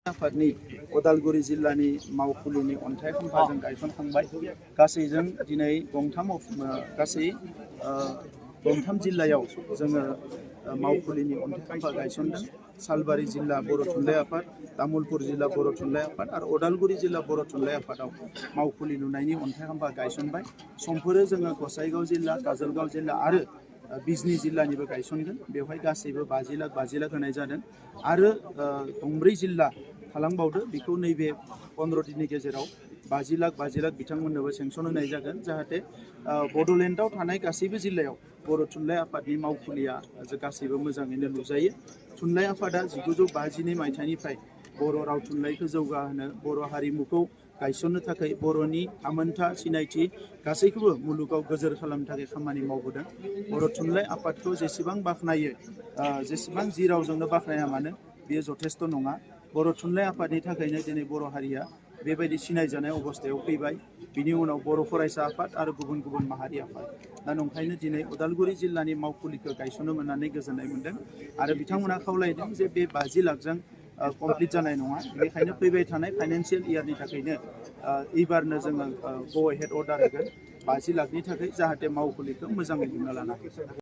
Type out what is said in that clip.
आफादनि उदालगुरि जिल्लानि मावखुलिनि अन्थाइ खाम्फाजों गायसनखांबाय। गासैजों दिनै गंथाम जिल्लायाव जोङो मावखुलिनि अन्थाइ खाम्फा गायसनदों। सालबारि जिल्ला बर' थुनलाइ आफाद, तामुलपुर जिल्ला बर' थुनलाइ आफाद आरो उदालगुरि जिल्ला बर' थुनलाइ आफादाव मावखुलि लुनायनि अन्थाइ खाम्फा गायसनबाय। समफोरो जोङो गसाइगाव जिल्ला, काजलगाव जिल्ला आरो बिजनी जिल्लानिबो गायसनगोन। बेवहाय गासैबो 50 लाख होनाय जादों आरो गंब्रै जिल्ला थालांबावदो। बेखौ नैबे 15 दिननि गेजेराव 50 लाख बिथांमोननोबो सेंसन होनाय जागोन, जाहाथे बड'लेण्डआव थानाय गासैबो जिल्लायाव बर' थुनलाइ आफादनि मावखुलिया गासैबो मोजाङैनो लुजायो। थुनलाइ आफादा 1952 मायथाइनिफ्राय बर' राव थुनलाइखौ जौगाहोनो, बर' हारिमुखौ गायसननो थाखाय, बर'नि थामोनथा सिनायथि गासैखौबो मुलुगाव गोजोर खालामनो थाखाय खामानि मावबोदों। बर' थुनलाइ आफादखौ जेसेबां बाख्नायो, जेसेबां जि रावजोंनो बाख्नाया मानो, बेयो जथेस्थ' नङा। बर' थुनलाइ आफादनि थाखायनो दिनै बर' हारिया बेबायदि सिनायजानाय अबस्थायाव फैबाय। बिनि उनाव बर' फरायसा आफाद आरो गुबुन गुबुन माहारि आफाद। दा नंखायनो दिनै उदालगुरि जिल्लानि मावखुलिखौ गायसननो मोननानै गोजोननाय मोनदों आरो बिथांमोना खावलायदों जे बे 50 लाखजों कमप्लिट जानाय नङा। बेनिखायनो फैबाय थानाय फाइनान्सियेल इयारनि थाखायनो एबारनो जोङो ग' एहेड अर्डार होगोन 50 लाखनि थाखाय, जाहाथे मावखुलिखौ मोजाङै लुना लानो हायो।